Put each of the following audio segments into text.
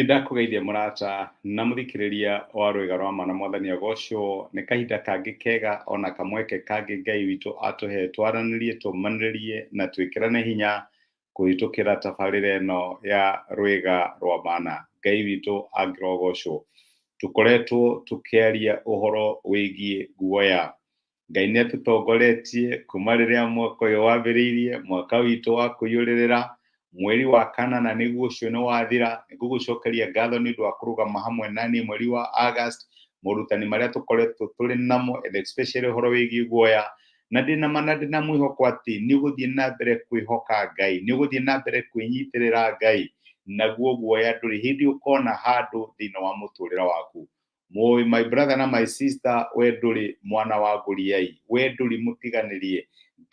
Nĩndakũgeithia mũrata na mũthikĩrĩria wa Rwĩga rwa Ma na Mwathani agocwo nĩ kahinda kangĩ kega ona kamweke kangĩ Ngai witũ atũhe twaranĩrie, tũmanĩrĩrie na twĩkĩrane hinya kũhĩtũkĩra tabarĩra ĩno ya Rwĩga rwa Mana. Ngai witũ angĩrogocwo. Tũkoretwo tũkĩaria ũhoro wĩgiĩ guoya. Ngai nĩ atũtongoretie kuma rĩrĩa mwaka ũyũ wambĩrĩirie, mwaka witũ wa kũiyũrĩrĩra, mweri wa kanana nĩguo ũcio nĩ wathira. Nĩngũgũcokeria ngatho nĩ ũndũ wa kũrũgama hamwe naniĩ mweri wa August, morutani marĩa tũkoretwo tũrĩ namo and especially ũhoro wĩgiĩ guoya. Na ndĩna ma na ndĩna mwĩhoko atĩ nĩ ũgũthiĩ na mbere kwĩhoka Ngai, nĩ ũgũthiĩ na mbere kwĩnyitĩrĩra Ngai, naguo guoya ndũrĩ hĩndĩ ũkona handũ thĩinĩ wa mũtũrĩre waku. Mũĩ my brother na my sister, we ndũrĩ mwana wa ngũriai, we ndũrĩ mũtiganĩrie.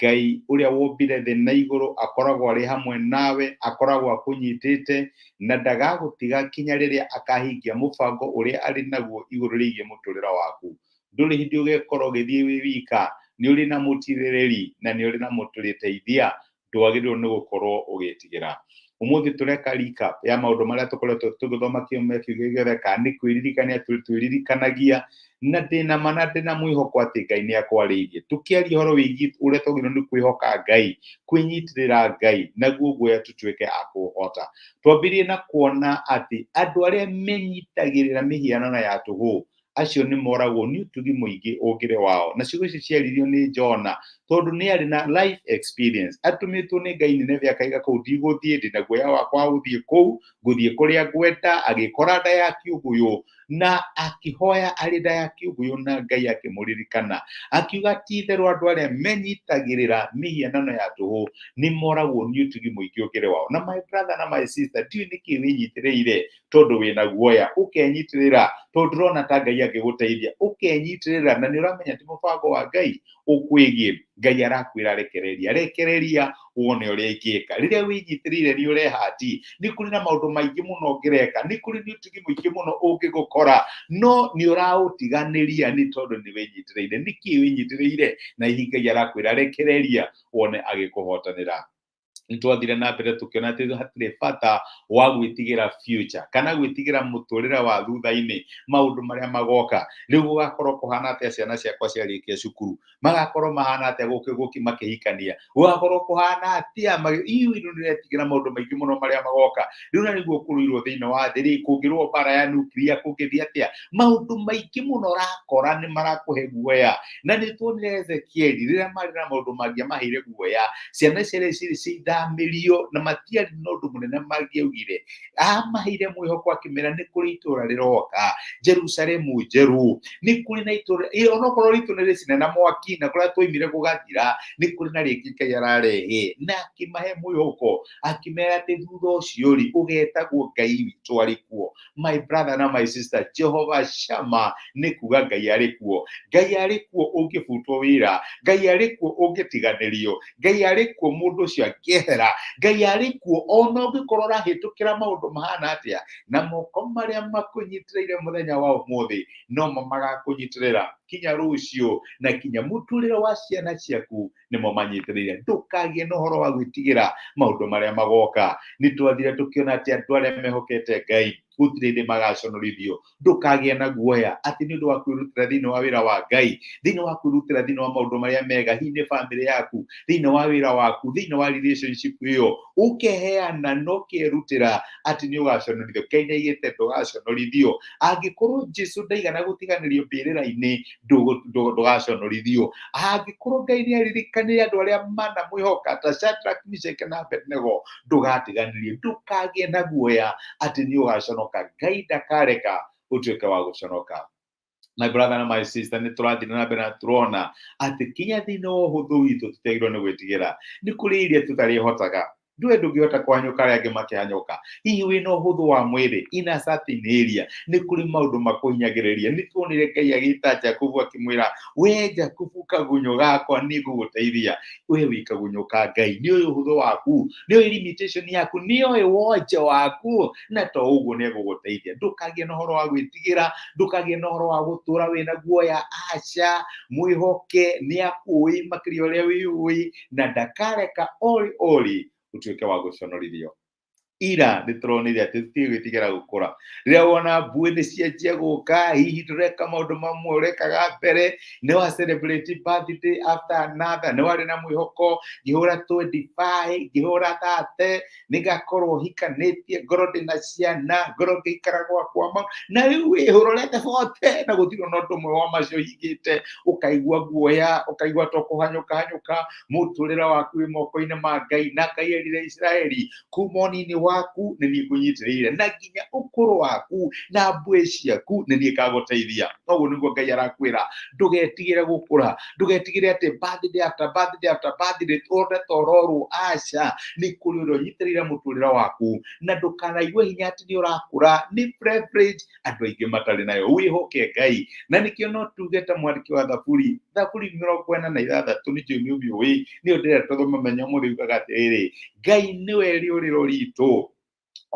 Ngai ũrĩa wombire thĩ na igũrũ akoragwo arĩ hamwe nawe, akoragwo akũnyitĩte na ndagagũtiga kinya rĩrĩa akahingia mũbango ũrĩa arĩ naguo igũrũ rĩgiĩ mũtũrĩre waku. Ndũrĩ hĩndĩ ũgekorwo ũgĩthiĩ wĩ wika, nĩ ũrĩ na mũtirĩrĩri na nĩ ũrĩ na mũtũrĩteithia ndwagĩrĩirwo nĩ gũkorwo ũgĩtigĩra. Ũmũthĩ tũreka recap ya maũndũ marĩa tũkoretwo tũgĩthoma kiumia kĩu gĩothe kana nĩ kwĩririkania twĩririkanagia, na ndĩna ma na ndĩna mwĩhoko atĩ Ngai nĩ akwarĩirie. Tũkĩaria ũhoro wĩgiĩ ũrĩa twagĩrĩirwo nĩ kwĩhoka Ngai, kwĩnyitĩrĩra Ngai, naguo guoya tũtuĩke a kũũhota. Twambirie na kuona atĩ andũ arĩa menyitagĩrĩra mĩhianano ya tũhũ acio nĩ moragwo nĩ ũtugi mũingĩ ũngĩrĩ wao. Na ciugo icio ciaririo nĩ Jona tondũ nĩ arĩ na life experience. Atũmĩtwo nĩ Ngai Nineve akaiga kũu ndigũthiĩ, ndĩna guoya wakwa wa gũthiĩ kũu, ngũthiĩ kũrĩa ngwenda. Agĩkora nda ya kĩũngũyũ na akĩhoya arĩ nda ya kĩũngũyũ na Ngai akĩmũririkana. Akiuga ti itherũ andũ arĩa menyitagĩrĩra mĩhianano ya tũhũ nĩ moragwo nĩ ũtugi mũingĩ ũngĩrĩ wao. Na my brother na my sister, ndiũĩ nĩkĩ wĩnyitĩrĩire tondũ wĩna guoya, ũkenyitĩrĩra tondũ ndũrona ta Ngai angĩgũteithia, ũkenyitĩrĩra na nĩ ũramenya ti mũbango wa Ngai ũkwĩgiĩ. Ngai arakwĩra rekereria, rekereria wone ũrĩa ingĩka. Rĩrĩa wĩnyitĩrĩire nĩ ũrehati, nĩ kũrĩ na maũndũ maingĩ mũno ũngĩreka, nĩ kũrĩ nĩ ũtugi mũingĩ mũno ũngĩgũkora, no nĩ ũraũtiganĩria nĩ tondũ nĩ wĩnyitĩrĩire. Nĩkĩ wĩnyitĩrĩire? Na hihi Ngai arakwĩra rekereria wone agĩkũhotanĩra. Nĩ twathire na mbere tũkĩona atĩ hatirĩ bata wa gwĩtigĩra future kana gwĩtigĩra mũtũrĩre wa thutha-inĩ, maũndũ marĩa magoka. Rĩu gũgakorwo kũhana atĩa ciana ciakwa ciarĩkia cukuru? Magakorwo mahana atĩa gũkĩ makĩhikania? Gũgakorwo kũhana atĩa? Iu nĩ ndĩretigĩra maũndũ maingĩ mũno marĩa magoka. Rĩu na nĩguo kũrũirwo thĩinĩ wa thĩ rĩ, kũngĩrũo mbara ya nuclear kũngĩthiĩ atĩa? Maũndũ maingĩ mũno ũrakora nĩ marakũhe guoya. Na nĩ tuonire Ezekieli rĩrĩa marĩ na maũndũ mangĩamaheire guoya, ciana ciarĩ cirĩ ciathamĩrio na matiarĩ na ũndũ mũnene mangĩaugire. Amaheire mwĩhoko akĩmera nĩ kũrĩ itũra rĩroka, Jerusalemu njerũ, nĩ kũrĩ na itũra, onokorwo ritũ nĩ rĩcine na mwaki na kũrĩa twaimire gũgathira, nĩ kũrĩ na rĩngĩ Ngai ararehe. Na akĩmahe mwĩhoko, akĩmera atĩ thutha ũcio rĩ, ũgetagwo Ngai witũ arĩ kuo. My brother na my sister, Jehovah Shammah nĩ kuga Ngai arĩ kuo. Ngai arĩ kuo ũngĩbutwo wĩra, Ngai arĩ kuo ũngĩtiganĩrio, Ngai arĩ kuo mũndũ ũcio angĩehera, Ngai arĩ kuo ona ũngĩkorwo ũrahĩtũkĩra maũndũ mahana atĩa, na moko marĩa makũnyitĩrĩire mũthenya wa ũmũthĩ nomo magakũnyitĩrĩra kinya rũciũ na kinya mũtũrĩre wa ciana ciaku nĩmo manyitĩrĩire. Ndũkagĩe na ũhoro wa gwĩtigĩra maũndũ marĩa magoka. Nĩ twathire tũkĩona atĩ andũ arĩa mehokete Ngai gũtirĩ hĩndĩ magaconorithio. Ndũkagĩe na guoya atĩ nĩ ũndũ wa kwĩrutĩra thĩinĩ wa wĩra wa Ngai, thĩinĩ wa kwĩrutĩra thĩinĩ wa maũndũ marĩa mega, hihi nĩ bamĩrĩ yaku, thĩinĩ wa wĩra waku, thĩinĩ wa relationship ĩyo, ũkeheana na ũkerutĩra atĩ nĩ ũgaconorithio. Ngai nĩ aigĩte ndũgaconorithio. Angĩkorwo Jesu ndaigana gũtiganĩrio mbĩrĩra-inĩ, ndũgaconorithio. Angĩkorwo Ngai nĩ aririkanire andũ arĩa manamwĩhoka ta Shadrach, Meshach na Abednego, ndũgatiganĩrio. Ndũkagĩe na guoya atĩ nĩ ũgaconoka. Ngai ndakareka ũtuĩke wa gũconoka. My brother na my sister, nĩ tũrathiĩ na mbere na tũrona atĩ kinya thĩinĩ wa ũhũthũ witũ tũtiagĩrĩirwo nĩ gwĩtigĩra. Nĩ kũrĩ iria tũtarĩhotaga. Ndũĩ ndũngĩhota kũhanyũka arĩa angĩ makĩhanyũka. Hihi wĩna ũhũthũ wa mwĩrĩ in a certain area, nĩ kũrĩ maũndũ makũhinyagĩrĩria. Nĩ tuonire Ngai agĩta Jakubu akĩmwĩra, we Jakubu kagunyũ gakwa nĩ ngũgũteithia. We wĩ kagunyũ ka Ngai, nĩ ũĩ ũhũthũ waku, nĩ ũĩ limitation yaku, nĩ ũĩ wonje waku, na to ũguo nĩ egũgũteithia. Ndũkagĩe na ũhoro wa gwĩtigĩra, ndũkagĩe na ũhoro wa gũtũra wĩna guoya, aca, mwĩhoke, nĩ akũĩ makĩria ũrĩa wĩyũĩ, na ndakareka ori ori ũtuĩke wa gũconorithio. Ira nĩ tũronire atĩ tũtige gwĩtigĩra gũkũra. Rĩrĩa wona mbuĩ nĩ cianjia gũka, hihi ndũreka maũndũ mamwe ũrekaga mbere, nĩ wa celebrate birthday after another, nĩ warĩ na mwĩhoko, ngĩhũra 25, ngĩhũra 30, nĩ ngakorwo hikanĩtie, ngorwo ndĩna ciana, ngorwo ngĩikara gwakwa, na rĩu wĩhũrorete 40 na gũtirĩ ona ũndũ ũmwe wa macio hingĩte, ũkaigua guoya, ũkaigua ta ũkũhanyũka hanyũka, mũtũrĩre waku wĩ moko-inĩ ma Ngai, na Ngai erire Isiraeli, kuma ũnini waku nĩ niĩ ngũnyitĩrĩire, na nginya ũkũrũ waku na mbuĩ ciaku nĩ niĩ ngagũteithia. Noguo nĩguo Ngai arakwĩra, ndũgetigĩre gũkũra, ndũgetigĩre atĩ birthday after birthday after birthday ũrone ta ũrorwo, aca, nĩ kũrĩ ũrĩa ũnyitĩrĩire mũtũrĩre waku, na ndũkanaigue hinya atĩ nĩ ũrakũra, nĩ privilege andũ aingĩ matarĩ nayo, wĩhoke Ngai. Na nĩkĩo no tuge ta mwandĩki wa Thaburi, Thaburi 46 nĩ njũĩ nĩ ũmĩũĩ, nĩyo ndĩrenda tũthome mũthenya ũmũthĩ, yugaga atĩrĩrĩ, Ngai nĩwe rĩũrĩro ritũ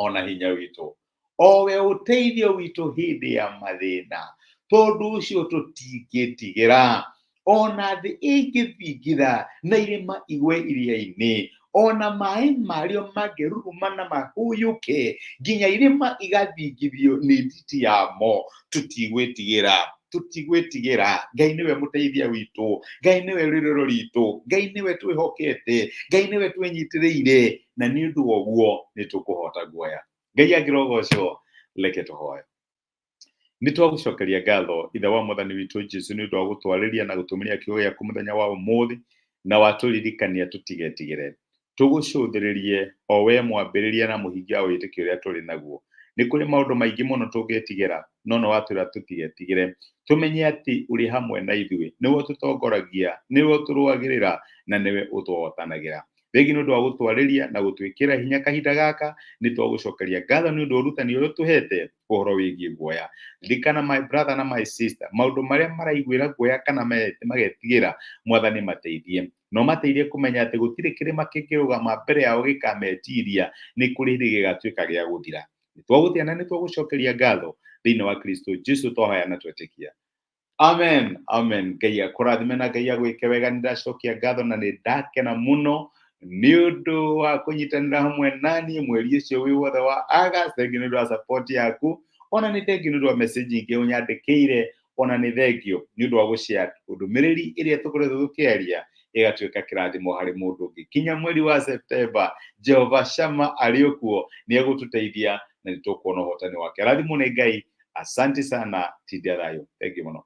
ona hinya witũ, o we ũteithio witũ hĩndĩ ya mathĩna, tondũ ũcio tũtingĩtigĩra. Ona thĩ ĩngĩthingitha na irĩma igwe iria-inĩ, ona maĩ marĩo mangĩruruma na mahũyũke nginya irĩma igathingithio nĩ nditi yamo, tũtigwĩtigĩra, tũtigwĩtigĩra. Ngai nĩwe mũteithia witũ, Ngai nĩwe rĩrĩro ritũ, Ngai nĩwe twĩhokete, Ngai nĩwe twĩnyitĩrĩire, na nĩ ũndũ wa ũguo nĩ tũkũhota guoya. Ngai angĩrogocwo, reke tũhoe. Nĩ twagũcokeria ngatho Ithe wa Mwathani witũ Jesu nĩ ũndũ wa gũtwarĩria na gũtũmĩria kiugo gĩaku mũthenya wa ũmũthĩ, na watũririkania tũtigetigĩre. Tũgũcũthĩrĩrie o we mwambĩrĩria na mũhingia wa wĩtĩkio ũrĩa tũrĩ naguo. Nĩ kũrĩ maũndũ maingĩ mũno tũngĩtigĩra, no nĩ watwĩra tũtigetigĩre. Tũmenye atĩ ũrĩ hamwe na ithuĩ, nĩwe ũtũtongoragia, nĩwe ũtũrũagĩrĩra, na nĩwe ũtũhotanagĩra. Thengi nĩ ũndũ wa gũtwarĩria na gũtwĩkĩra hinya kahinda gaka, nĩ twagũcokeria ngatho nĩ ũndũ wa ũrutani ũrĩa ũtũhete ũhoro wĩgiĩ guoya. Ririkana my brother na my sister, maũndũ marĩa maraiguĩra guoya kana magetigĩra, Mwathani mateithie. No mateithie kũmenya atĩ gũtirĩ kĩrĩma kĩngĩrũgama mbere yao gĩkametiria, nĩ kũrĩ hĩndĩ gĩgatuĩka gĩa gũthira. Nĩ twagũtĩa na nĩ twagũcokeria ngatho thĩinĩ wa Kristo Jesu twahoya na twetĩkia. Amen, amen. Ngai akũrathime na Ngai agwĩke wega. Nĩ ndacokia ngatho na nĩ ndakena mũno nĩ ũndũ wa kũnyitanĩra hamwe naniĩ mweri ũcio wĩ wothe wa August. Thengiũ nĩ ũndũ wa support yaku, ona nĩ thengiũ nĩ ũndũ wa message ingĩ ũnyandĩkĩire, ona nĩ thengiũ nĩ ũndũ wa gũshare ndũmĩrĩri ĩrĩa tũkoretwo tũkĩaria ĩgatuĩka kĩrathimo harĩ mũndũ ũngĩ. Kinya mweri wa September, Jehova Shama arĩ o kuo, nĩ egũtũteithia na nĩ tũkuona ũhotani wake. Rathimwo nĩ Ngai. Asante sana, tindia thayũ. Thengiũ mũno.